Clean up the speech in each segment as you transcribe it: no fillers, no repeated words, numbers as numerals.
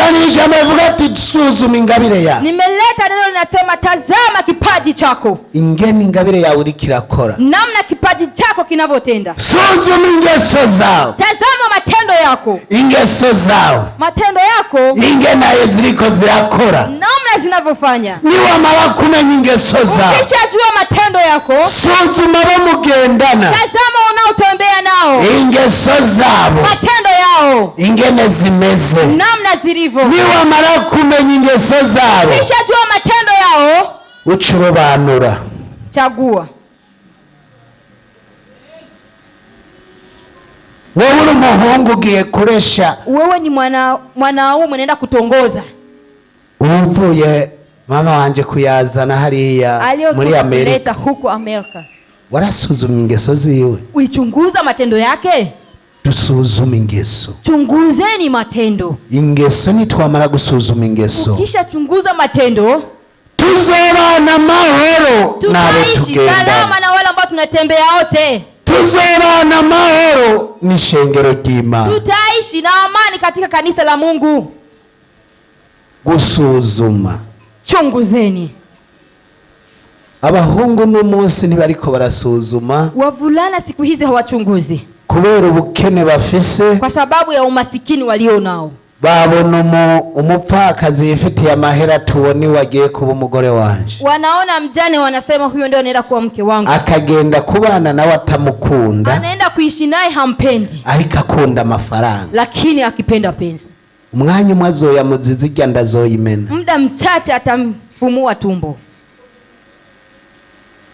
Ndakuzaniye ijambo rivuga ati suzuma ingabire yawe. Nimeleta neno linasema, tazama kipaji chako, Ingene ingabire yawe iriko irakora. Namna kipaji chako kinavyotenda. Suzuma ingeso zawe. Tazama matendo yako, Ingeso zawe. Matendo yako, Ingene ziriko zirakora. Namna zinavyofanya. Niwamara kumenya ingeso zawe, Ukishajua matendo yako, suzuma abo mugendana. Tazama unaotembea nao, Ingeso zabo. Matendo yao, Ingene zimeze. Namna zilivyo. Niwamara kumenya ingeso zabo, Ukishajua matendo yao, uca urobanura. Chagua. Wowe uri umuhungu ugiye kuresha. Wewe ni mwanaume unaenda kutongoza. Uvuye mama wanje kuyazana hariya muri Aliyotoka Amerika. kuleta huko Amerika. Warasuzumye ingeso ziwe? Ulichunguza matendo yake? Dusuzume ingeso. Chunguzeni matendo. Ingeso, nitwamara gusuzuma ingeso, Ukishachunguza matendo, tuzobana amahoro n'abo tutaishi tugendana. salama na wale ambao tunatembea wote. Tuzobana amahoro n'ishengero ry'Imana. Tutaishi na amani katika kanisa la Mungu. Gusuzuma. Chunguzeni. Abahungu n'umunsi ntibariko barasuzuma. Wavulana siku hizi hawachunguzi Kubera ubukene bafise. Kwa sababu ya umasikini walio nao. Babona umupfakazi yifitiye amahera, tubone wagiye kuba umugore wanje. Wanaona mjane, wanasema huyo ndio anaenda kuwa mke wangu. Akagenda kubana nawe atamukunda. Anaenda kuishi naye hampendi, Ariko akunda amafaranga. Lakini akipenda penzi. Umwanya umwe azoyamuziza irya ndazoyimena. Muda mchache atamfumua tumbo.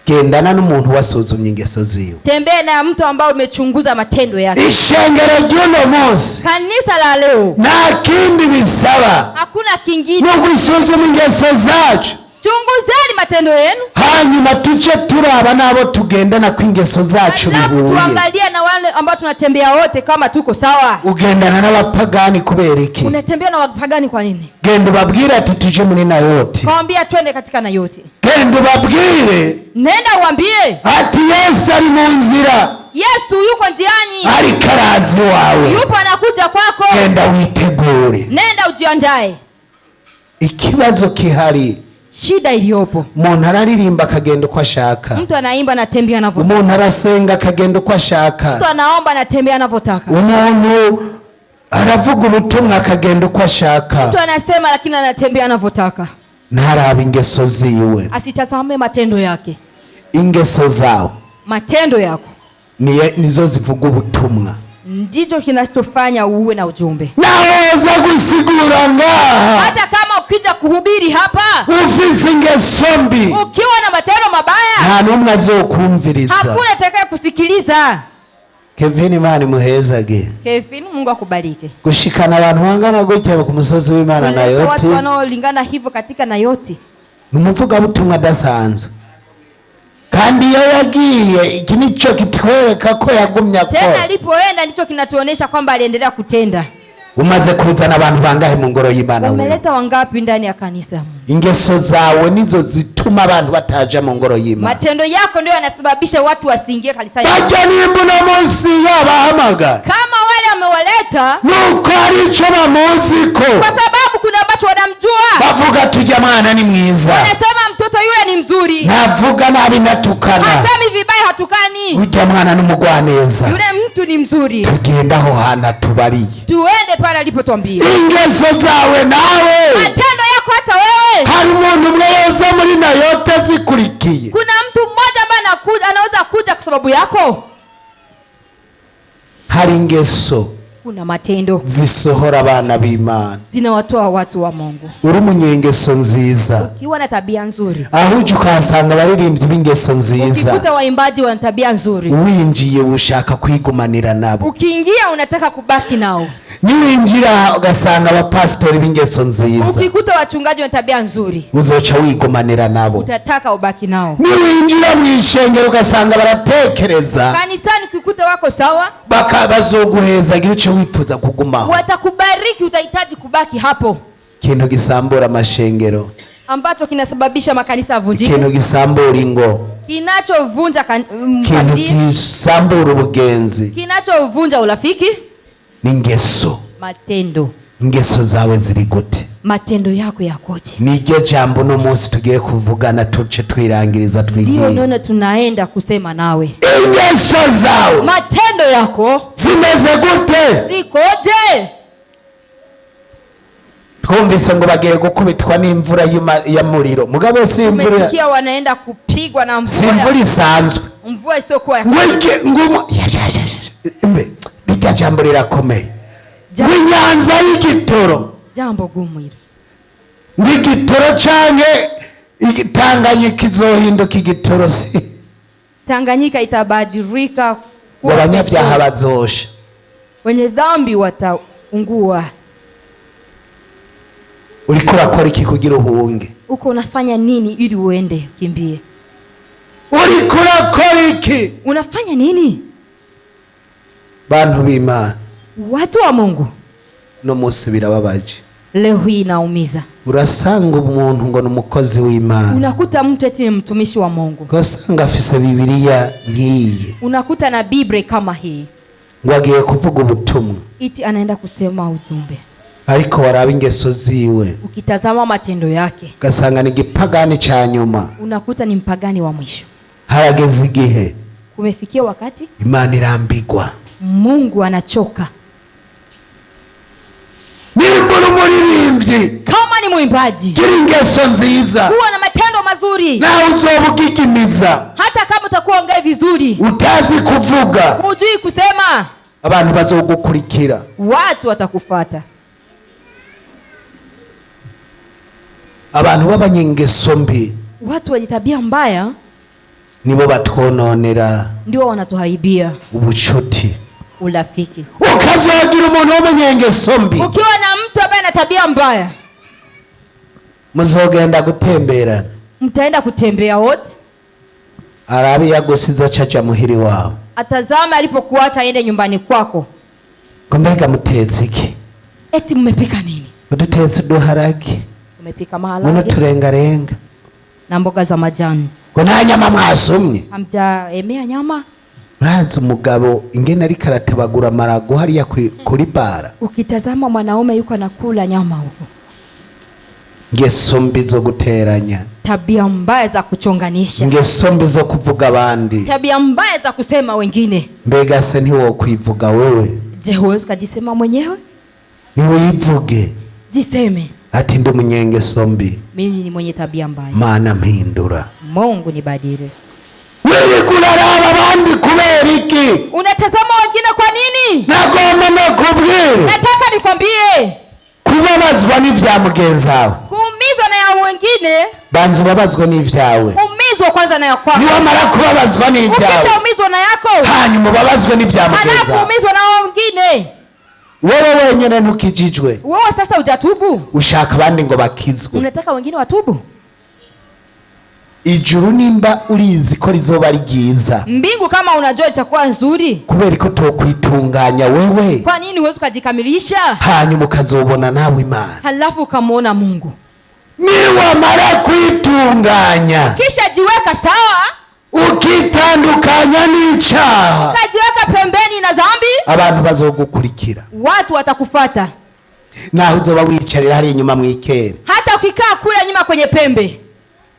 Gendana n'umuntu wasuzumye ingeso ziwe. Tembea na mtu ambaye umechunguza matendo yake. Ishengero ry'uno munsi, Kanisa la leo, nta kindi bisaba, hakuna kingine. Ni ugusuzuma ingeso zacu. Chunguzeni matendo yenu, Hanyuma tuce turaba n'abo tugendana ko ingeso zacu alafu bihuye. tuangalie na wale ambao tunatembea wote kama tuko sawa. Ugendana n'abapagani kubera iki? Unatembea na wapagani kwa nini? Genda ubabwire ati tuje muri Nayoti. Kawambia twende katika Nayoti. Genda ubabwire Nenda uambie ati Yesu ari mu nzira. Yesu yuko njiani, Ariko araza iwawe. Yupo anakuja kwako. Genda witegure. Nenda ujiandae. Ikibazo kihari, Shida iliyopo, umuntu araririmba akagenda uko ashaka. Mtu anaimba anatembea anavyotaka, Umuntu arasenga akagenda uko ashaka. Mtu anaomba anatembea anavyotaka, Umuntu aravuga ubutumwa akagenda uko ashaka. Mtu anasema lakini anatembea anavyotaka, Ntaraba ingeso ziwe. Asitazame matendo yake. Ingeso zawe Matendo yako nizo zivuga ubutumwa. Ndicho kinachofanya uwe na ujumbe. Naweza gusigura ngaha, Hata kama ukija kuhubiri hapa, ufise ingeso mbi, ukiwa na matendo mabaya, nta n'umwe azokumviriza. Hakuna atakaye kusikiliza. Kevin, Imana imuhezage. Kevin, Mungu akubariki. Gushikana abantu bangana gutya ku musozi w'Imana Kuleta Nayoti, watu wanaolingana hivyo katika Nayoti. Ni umuvugabutumwa adasanzwe, kandi iyo yagiye iki nicyo kitwereka ko yagumye Tena akora. alipoenda ndicho kinatuonesha kwamba aliendelea kutenda. Umaze kuzana abantu bangahe mu ngoro y'Imana wewe? Umeleta wangapi ndani ya kanisa? Ingeso zawe nizo zituma abantu bataja mu ngoro y'Imana. Matendo yako ndio yanasababisha watu wasiingie kanisani. Bajya nimba uno munsi yabahamagara, Kama wale amewaleta, nuko hari icyo bamuziko. Kwa sababu kuna ambacho wanamjua. Bavuga tujya mwana ni mwiza. Wanasema mtoto yule ni mzuri. Ntavuga nabi natukana. Hasemi vibaya, hatukani. Ujya mwana n'umugwaneza. Yule mtu ni mzuri. Tugenda aho hantu atubariye. Tuende pale alipotwambia. Ingeso zawe nawe, Matendo yako hata wewe. Hari umuntu umwe yoza muri Nayoti azikurikiye. Kuna mtu mmoja ambaye anaweza kuja kwa sababu yako. Hari ingeso Kuna matendo zisohora abana b'Imana. Zinawatoa watu wa Mungu. Uri umunyengeso nziza, Ukiwa na tabia nzuri, aho uje ukahasanga abaririmbyi b'ingeso nziza, ukikuta waimbaji wana tabia nzuri, winjiye ushaka kwigumanira nabo. Ukiingia unataka kubaki nao. Niwinjira ugasanga abapasitori b'ingeso nziza, Ukikuta wachungaji wana tabia nzuri, uzoca wigumanira nabo. Utataka ubaki nao. Niwinjira mu ishengero ugasanga baratekereza, Kanisani ukikuta wako sawa, bazoguhezagira uce wifuza kugumaho. Watakubariki, utahitaji kubaki hapo. Ikintu gisambura amashengero, Ambacho kinasababisha makanisa yavunjike, ikintu gisambura ingo, kinachovunja ikintu familia, gisambura ubugenzi kinachovunja urafiki n'ingeso. Matendo. Ingeso zawe ziri gute? Matendo yako yakoje? Niryo jambo uno munsi tugiye kuvugana, tuce twirangiriza, Ndiyo twigiye. neno tunaenda kusema nawe. Ingeso zawe Matendo yako zimeze gute? zikoje? Twumvise ngo bagiye gukubitwa n'imvura y'umuriro, mugabo si imvura, Umesikia wanaenda kupigwa na si mvua, imvura isanzwe. Mvua isiyokuwa ya Ngo ngumu ya, ya, ya, ya. Mbe rirya jambo rirakomeye. Jambo. Ngo inyanza y'igitoro, Jambo gumu hilo. Ngo igitoro canke Tanganyika izohinduka igitoro, si Tanganyika itabadilika ngo kuwa abanyabyaha bazosha. Wenye dhambi wataungua. Uriko urakora iki kugira uhunge? Uko unafanya nini ili uende ukimbie? Uriko urakora iki? Unafanya nini? Bantu b'Imana, Watu wa Mungu, no munsi birababaje. Leo hii inaumiza. Urasanga umuntu ngo ni umukozi w'Imana, Unakuta mtu eti ni mtumishi wa Mungu, ugasanga afise Bibiliya nk'iyi, unakuta na Biblia kama hii, ngo agiye kuvuga ubutumwa, iti anaenda kusema ujumbe. Ariko waraba ingeso ziwe, Ukitazama matendo yake, ugasanga ni igipagani ca nyuma. Unakuta ni mpagani wa mwisho. Harageze igihe Kumefikia wakati Imana irambigwa. Mungu anachoka. Nimba uri umuririmbyi, Kama ni mwimbaji, gira ingeso nziza, kuwa na matendo mazuri, nawe uzoba ugigimiza, hata kama utakuwa ongea vizuri, utazi kuvuga, hujui kusema, abantu bazogukurikira. Watu watakufata. Abantu b'abanyengeso mbi Watu wenye tabia mbaya nibo batwononera ndio wanatuharibia ubucuti. Urafiki. Ukazogira umuntu w'umunyengeso mbi, Ukiwa na mtu ambaye ana tabia mbaya, muzogenda gutemberana, mtaenda kutembea wote, arabe yagusize acaja muhiri wawe. Atazama alipokuacha aende nyumbani kwako. Ngo mbega mutetse iki? Eti mmepika nini? Ngo dutetse uduharage Tumepika ngo maharage n'uturengarenga, na mboga za majani. Ngo nta nyama mwasumye? Hamjaemea nyama? Urazi umugabo ingene ariko aratabagura amarago hariya kuri bara. Ukitazama mwanaume yuko anakula nyama huko. Ngeso mbi zo guteranya, Tabia mbaya za kuchonganisha, ngeso mbi zo kuvuga abandi. Tabia mbaya za kusema wengine. Mbega se ntiwokwivuga wewe? Je, huwezi ukajisema mwenyewe? Ntiwivuge Jiseme, ati ndi umunyengeso mbi, mimi ni mwenye tabia mbaya. Mana mpindura. Mungu nibadili. Wirirwa uraraba abandi kubera iki? Unatazama wengine kwa nini? Nagomba ndakubwire, Nataka nikwambie, kubabazwa n'ivya mugenzi wawe, kuumizwa na ya wengine, banza ubabazwe n'ivyawe. Umizwa kwanza na ya kwako. Niwamara kubabazwa n'ivyawe, Ukishaumizwa na yako, hanyuma ubabazwe n'ivya mugenzi halafu wawe. umizwa na wengine. Wewe wenyene ntukijijwe, Wewe sasa hujatubu, ushaka abandi ngo bakizwe. Unataka wengine watubu. Ijuru nimba urizi ko rizoba ari ryiza, Mbingu kama unajua itakuwa nzuri, kubera ko utokwitunganya wewe, kwa nini huwezi ukajikamilisha hanyuma ukazobona nawe Imana? Halafu ukamwona Mungu? Niwamara kwitunganya, Kisha jiweka sawa, ukitandukanya n'icaha, ukajiweka pembeni na dhambi, abantu bazogukurikira. Watu watakufata. Naho uzoba wicarira hariya inyuma mw'ikere, Hata ukikaa kule nyuma kwenye pembe,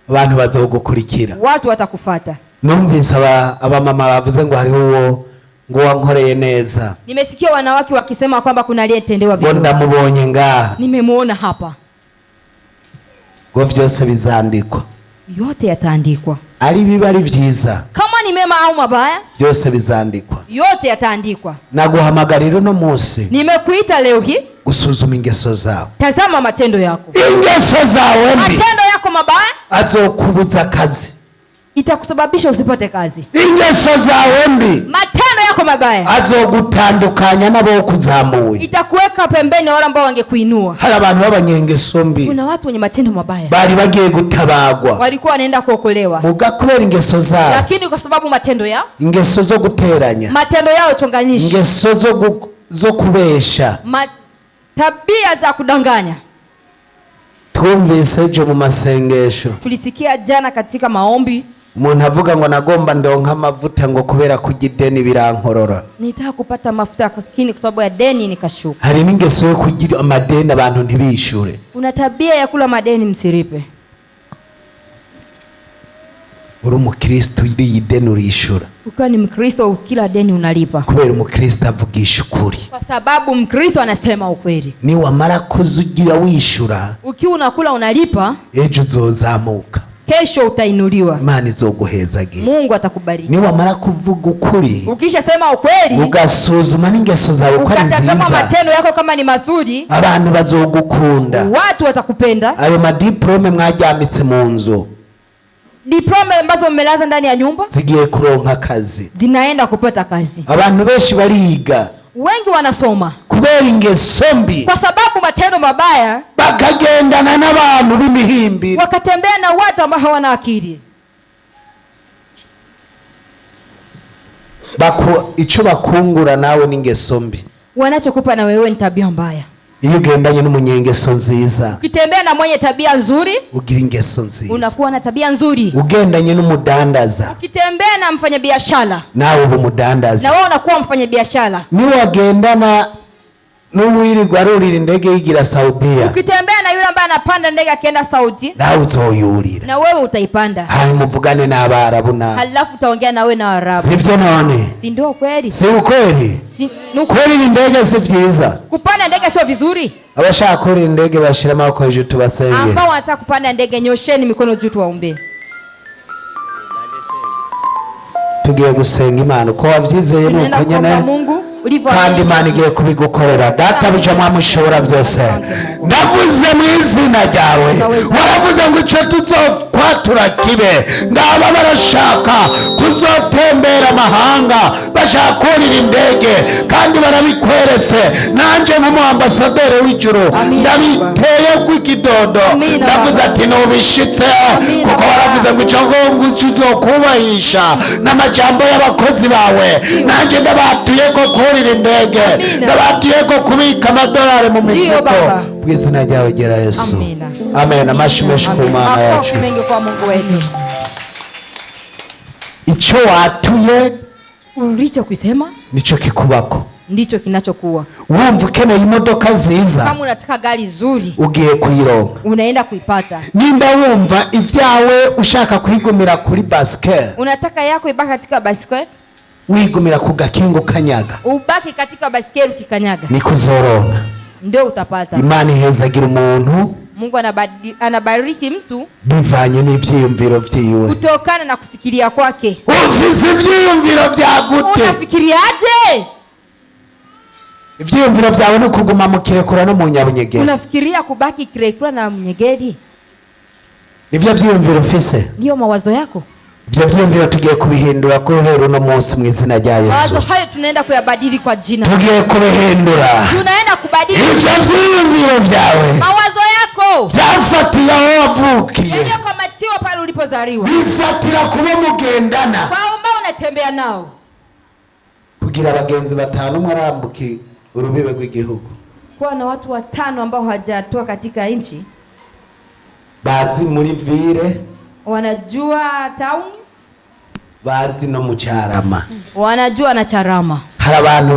abantu bazogukurikira. Watu watakufata. Numvise abamama bavuze ngo hariho uwo ngo wankoreye neza, Nimesikia wanawake wakisema kwamba kuna aliyetendewa ngo vizuri. ndamubonye ngaha, Nimemuona hapa. Ngo vyose bizandikwa, Yote yataandikwa, ari biba ari vyiza, kama ni mema au mabaya, byose bizandikwa. Yote yataandikwa. Naguhamagarira uno munsi Nimekuita leo hii, gusuzuma ingeso zawe, tazama matendo yako, ingeso zawe mbi matendo yako mabaya azokubuza akazi, itakusababisha usipate kazi. Ingeso zawe mbi Matendo yako mabaya azogutandukanya n'abokuzamuye. Itakuweka pembeni na wale ambao wangekuinua. Hari abantu b'abanyengeso mbi Kuna watu wenye matendo mabaya bari bagiye gutabagwa, walikuwa wanaenda kuokolewa, muga kubera ingeso zabo, lakini kwa sababu matendo yao, ingeso zo guteranya, matendo yao chonganishi, ingeso zo kubesha. Tabia za kudanganya. Twumvise ejo mu masengesho Tulisikia jana katika maombi Umuntu avuga ngo nagomba ndonka amavuta ngo kubera kurya ideni birankorora. Nitaka kupata mafuta lakini kwa sababu ya deni nikashuka. Hari n'ingeso yo kugira amadeni abantu ntibishure. Kuna tabia ya kula madeni msilipe. Uri umukristo uriye ideni urishura. Ukiwa ni Mkristo kila deni unalipa, Kubera umukristo avugisha ukuri. Kwa sababu Mkristo anasema ukweli. Niwamara kuzugira wishura, Ukiwa unakula unalipa, ejo uzozamuka. Kesho utainuliwa. Imana izoguhezagira. Mungu atakubariki. Niwamara kuvuga ukuri, Ukishasema ukweli, ugasuzuma n'ingeso zawe ko ari ukatazama nziza, matendo yako kama ni mazuri, abantu bazogukunda. Watu watakupenda. Ayo madiplome mwajyamitse mu nzu Diploma ambazo mmelaza ndani ya nyumba zigiye kuronka akazi. Zinaenda kupata kazi. Abantu benshi bariga Wengi wanasoma kubera ingeso mbi, kwa sababu matendo mabaya, bakagendana n'abantu b'imihimbiri, wakatembea na watu ambao hawana akili. Baku, ico bakungura nawe n'ingeso mbi. Wanachokupa na wewe ni tabia mbaya. Iyo ugendanye n'umunyengeso nziza, Ukitembea na mwenye tabia nzuri, ugira ingeso nziza. Unakuwa na tabia nzuri. Ugendanye n'umudandaza, Ukitembea na mfanyabiashara, nawe uba umudandaza. Na wewe unakuwa mfanyabiashara. Niwagendana n'uwirirwa arurira indege yigira Saudiya, Ukitembea na yule ambaye anapanda ndege akienda Saudi, nawe uzoyurira. Na wewe utaipanda. Hanyuma uvugane n'Abarabu nawe. Halafu utaongea nawe na Waarabu. Sivyo none? Si ndio kweli? Si ukweli? Si, nuku, Kurira indege si vyiza? Kupanda ndege sio vizuri? Abashaka kurira indege bashira amaboko hejuru tubasenge. Ambao wanataka kupanda ndege nyosheni mikono juu tuwaombee. Tugiye gusenga Imana uko wavyizeye Tunaenda nuko kuomba nyene, Mungu ulivyoamini. kandi Imana igiye kubigukorera. Databuja mwamushobora byose, ndavuze mu izina ryawe. Waravuze ngo icyo tuzokwatura kibe. Ngaba barashaka kuzotembera amahanga, bashaka kurira indege, kandi barabikweretse. Nanje nk'umuambasaderi w'ijuru Amina. ndabiteye kw'ikidodo. Amina, Ndavuze Baba. ati nubishitse, Amina, kuko Baba. waravuze ngo icyo ngo uzokubahisha n'amajambo y'abakozi bawe. Nanje ndabatuye ko kurira indege, Amina. ndabatuye ko kubika amadolari mu Ndiyo, mifuko. Baba. Mu izina ryawe gera Yesu. Amina. Amen. Amashi menshi ku Amen. Mana Makofi yacu. mengi kwa Mungu wetu. Icyo watuye Ulicho kusema nicyo kikubako. Ndicho kinachokuwa. Wumva ukeneye imodoka nziza, Kama unataka gari zuri, ugiye kuyironka. Unaenda kuipata. Nimba wumva ibyawe ushaka kwigumira kuri basket, Unataka yako ibaki katika basikeli, wigumira ku gakingo kanyaga, ubaki katika basikeli ukikanyaga, niko uzoronka. Ndio utapata. Imana ihezagira umuntu Mungu anabariki mtu bivanye n'ivyiyumviro vyiwe. Kutokana na kufikiria kwake. Ufise ivyiyumviro vya gute? Unafikiriaje? Ivyiyumviro vyawe ni ukuguma mu kirekura no mu nyabunyegeri. Unafikiria kubaki kirekura na mnyegeri? Nivyo vyiyumviro ufise? Ndio mawazo yako? Ivyo vyiyumviro tugiye kubihindura guhera uno munsi mu izina rya Yesu. Mawazo hayo tunaenda kuyabadili kwa jina. Tugiye kubihindura. Tunaenda kubadili. Ivyo vyiyumviro vyawe Mawazo yako vyafatiye aho wavukiye, yaliyokamatiwa pale ulipozaliwa, bifatira kuba mugendana, kwa ambao unatembea nao. Kugira abagenzi batanu umwe arambuke urubibe rw'igihugu, Kuwa na watu watano ambao hawajatoka katika nchi, bazi muri ville, wanajua town, bazi no mu Cyarama, wanajua na Charama. Hari abantu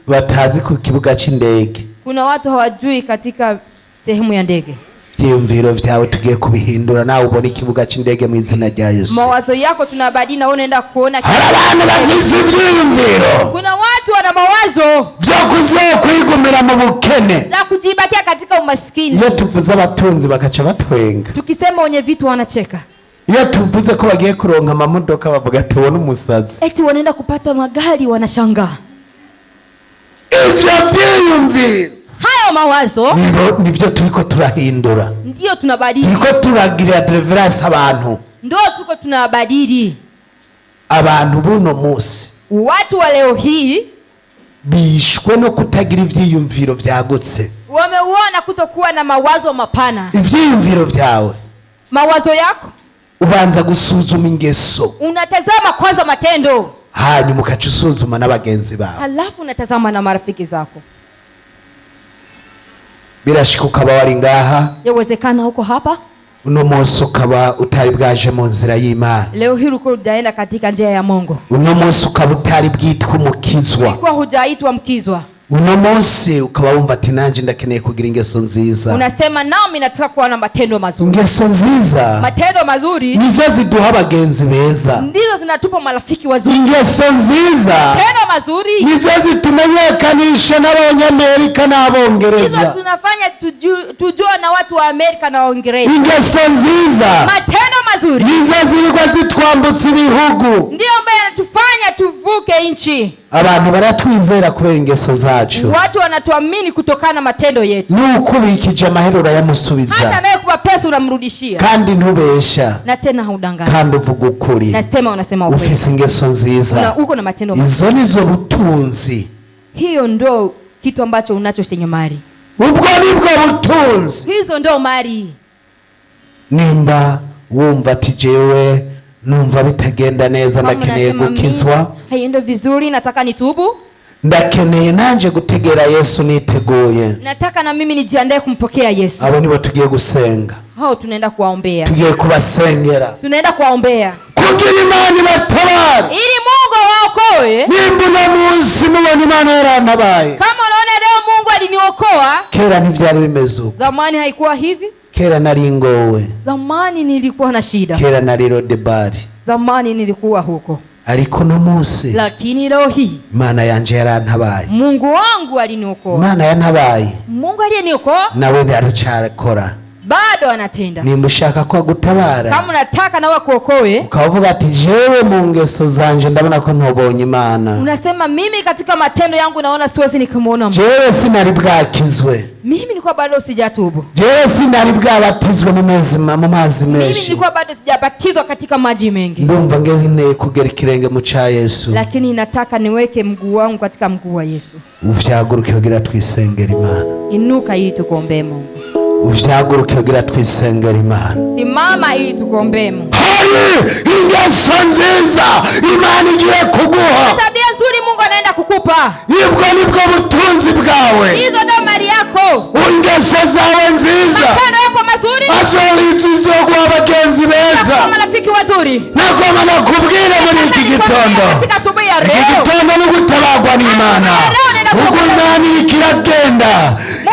batazi ku kibuga c'indege. Kuna watu hawajui katika sehemu ya ndege. Ivyiyumviro vyawe tugiye kubihindura nawe ubona ikibuga c'indege mu izina rya Yesu. Mawazo yako tunabadili na wewe unaenda kuona. Hari abantu bafise ivyiyumviro Kuna watu wana mawazo vyo kuzokwigumira mu bukene. la kujibakia katika umaskini. Iyo tuvuze abatunzi bakaca batwenga. Tukisema wenye vitu wanacheka. Iyo tuvuze ko bagiye kuronka amamodoka bavuga ati ubone umusazi. Eti wanaenda kupata magari wanashangaa. Ivyo vyiyumviro Hayo mawazo nivyo turiko turahindura. Ndio tunabadili. Turiko turagirira deliverance abantu. Ndio tuko tunabadili. Abantu buno munsi Watu wa leo hii bishwe no kutagira ivyiyumviro vyagutse. Wameuona kutokuwa na mawazo mapana. Ivyiyumviro vyawe, Mawazo yako ubanza gusuzuma ingeso, unatazama kwanza matendo, hanyuma ukaca usuzuma n'abagenzi bawe, halafu unatazama na marafiki zako. Birashika ukaba wari ngaha, Yawezekana uko hapa, Uno munsi ukaba utari bwaje mu nzira y'Imana. Leo hii ulikuwa hujaenda katika njia ya Mungu. Uno munsi ukaba utari bwitwa umukizwa. Ulikuwa hujaitwa mkizwa. Uno munsi ukaba wumva ati nanjye ndakeneye kugira ingeso nziza. Unasema nami nataka kuwa na matendo mazuri. Ingeso nziza Matendo mazuri nizo ziduha abagenzi beza. Ndizo zinatupa marafiki wazuri. Ingeso nziza Matendo mazuri nizo zitumenyekanisha n'Abanyamerika ndizo n'Abongereza. Tunafanya tujue na watu wa Amerika na Waingereza. Ingeso nziza Matendo mazuri nizo zirigwa zitwambutsa ibihugu. Ndiyo ambayo yanatufanya tuvuke nchi. Abantu baratwizera kubera ingeso zacu. Watu wanatuamini kutokana na matendo yetu. N'ukubikije amahera urayamusubiza. Hata anayekupa pesa unamrudishia. Kandi ntubesha. Na tena haudangani. Kandi uvuga ukuri. Na tena unasema ukweli. Ufise ingeso nziza. Uko na matendo mazuri. Izo nizo butunzi. Hiyo ndo kitu ambacho unacho chenye mali. Ubwo nibwo butunzi. Hizo ndo mali. Nimba wumva ati jewe numva bitagenda neza, Kama ndakeneye unasema mimi, gukizwa, haiendo vizuri, nataka nitubu. Ndakeneye nanje gutegera Yesu niteguye. Nataka na mimi nijiandae kumpokea Yesu. Abo nibo tugiye gusenga. Hao tunaenda kuwaombea. Tugiye kubasengera Tunaenda kuwaombea kugira Imana ibatabare. Ili Mungu awaokoe. Nimba uno munsi mubona Imana yarantabaye, Kama unaona leo Mungu aliniokoa, kera ntibyari bimeze uko. Zamani haikuwa hivi. Kera nari ngowe. Zamani nilikuwa na shida. Kera nari Lodebari. Zamani nilikuwa huko. Ariko uno munsi Lakini leo hii Imana yanje yarantabaye. Mungu wangu aliniokoa. Imana yantabaye Mungu aliyeniokoa nawe aracyakora. Bado anatenda. Nimba ushaka ko agutabara, Kama unataka nawe akuokoe, ukavuga ati jewe mu ngeso zanje ndabona ko ntobonye Imana, unasema mimi katika matendo yangu naona siwezi nikamuona Mungu. Jewe sinari bwakizwe, Mimi nilikuwa bado sijatubu. Jewe sinari bwabatizwe mu mezi mu mazi Mimi menshi, nilikuwa bado sijabatizwa katika maji mengi. Ndumva ngeneye kugera ikirenge mu ca Yesu. Lakini nataka niweke mguu wangu katika mguu wa Yesu. Uvyaguruke kugira twisengera Imana. Inuka ili tukuombee Mungu. Uvyaguruke kugira twisengera Imana. Simama ili tukuombee Mungu. Hari ingeso nziza Imana igiye kuguha. Tabia nzuri Mungu anaenda kukupa. Nibwo nibwo butunzi bwawe. Hizo ndio mali yako. Ingeso zawe nziza Matendo yako mazuri. azoguha abagenzi beza. Kwa marafiki wazuri. Nagomba nakubwire muri iki gitondo, Katika asubuhi ya iki leo. gitondo ni gutabarwa n'Imana, ubwo Imana iriko iragenda,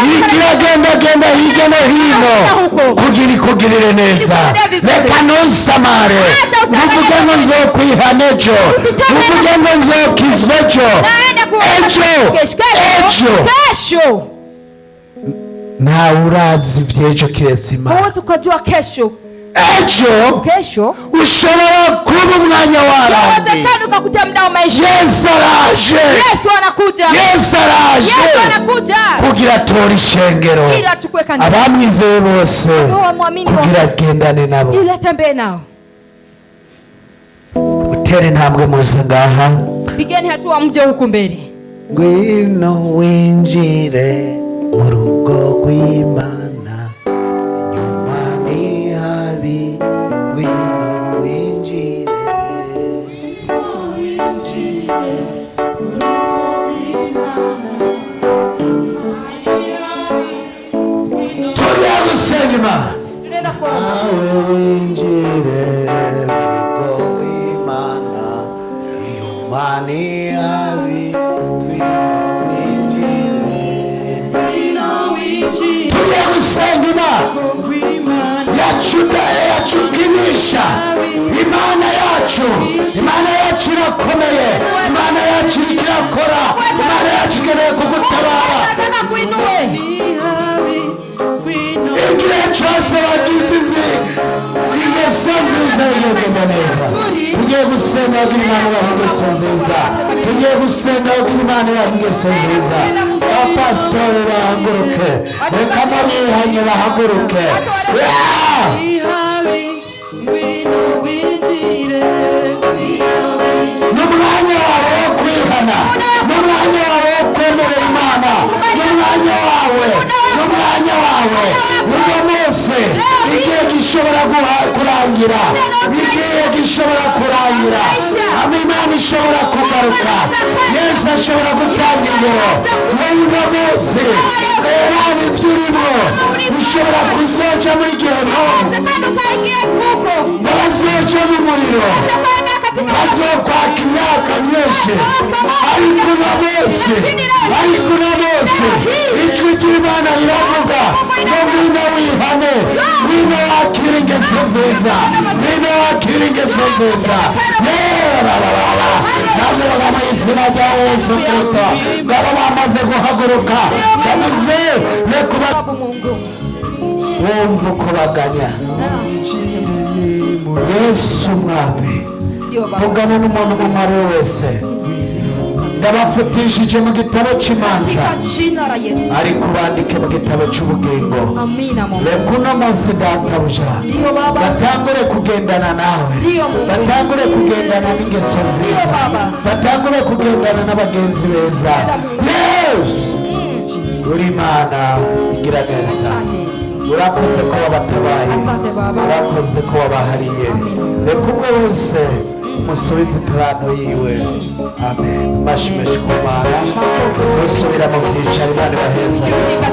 iriko iragendagenda hirya no hino kugira ikugirire neza. Reka ntusamare uvuge ngo nzokwihana ejo, uvuge ngo nzokizwa ejo. Naenda kuwa Ejo, kesho. ejo Kesho. Ntawe urazi ivy'ejo kiretse Imana. Huwezi ukajua kesho. Ejo Kesho ushobora kuba umwanya warangiye. inawezekana ukakuta muda wa maisha. Yesu araje. Yesu anakuja. Yesu araje Yesu anakuja kugira atore ishengero, ili achukue kanisa. Abamwizeye bose, Wamwamini kugira agendane nabo. Ili atembee nao. Utere intambwe muze ngaha. Pigeni hatua mje huku mbele. Ngwino winjire mu rugo rw'Imana, inyuma ni habi, ngwino winjire. Winjire mu rugo rw'Imana. Tugiye gusenga Imana. Tunaenda kuomba. Nawe winjire mu rugo rw'Imana, inyuma ni habi, ngwino winjire. Ngwino winjire Tugiye gusenga Imana mu rw'Imana. Yacukinisha Imana yacu. Imana yacu irakomeye, Imana yacu iriko irakora, Imana yacu ikeneye kugutabara. Nataka kuinue. Ni habi, ngwino. Igihe cyose wagize ingeso nziza bigenda neza. Tugiye gusenga kugira Imana ibahe ingeso nziza. Tugiye gusenga kugira Imana ibahe ingeso nziza. Abapasitori bahaguruke, reka n'abihanye bahaguruke. Yeah! Ni habi, ngwino winjire, ngwino winjire. N'umwanya wawe wo kwihana, n'umwanya wawe wo kwemerera Imana, n'umwanya wawe, n'umwanya wawe uno munsi. Igihe gishobora kurangira, igihe gishobora kurangira, hama Imana ishobora kugaruka, Yesu ashobora gutanga ingero. Wowe uno munsi rero ibyo urimo ushobora kuzoja muri gehinomu, Inawezekana ukaingia huko. Bazoja mu muriro, Utakwenda katika bazokwaka imyaka myinshi. Ariko uno munsi, ariko uno munsi ijwi ry'Imana riravuga ngo ngwino wihane, ngwino wakira ingeso nziza, ngwino wakira ingeso nziza. Yerabababa, ndavuga mu izina rya Yesu Kristo, ngabo bamaze guhaguruka, ndavuze reka Babu Mungu. Wumva uko baganya. Winjire muri Yesu Mwami, Ndio Baba. vugana n'umuntu umwe ari we wese. Ndabafutishije mu gitabo cy'imanza, Katika jina la Yesu. Ariko bandike mu gitabo cy'ubugingo. Amina Mungu. Reka uno munsi, Databuja, Ndio Baba. batangure kugendana nawe, Ndiyo, Mungu. batangure kugendana n'ingeso nziza, Ndiyo, Baba. batangure kugendana n'abagenzi beza. Yesu, uri Imana igira neza. Asante Yesu. Urakoze ko wabatabaye. Asante, Baba. Urakoze ko wabahariye. Reka umwe wese musubize ipirano yiwe. Amen. Mashi menshi ku Mana. Musubira mu byicaro. Imana ibaheza. Turudi katika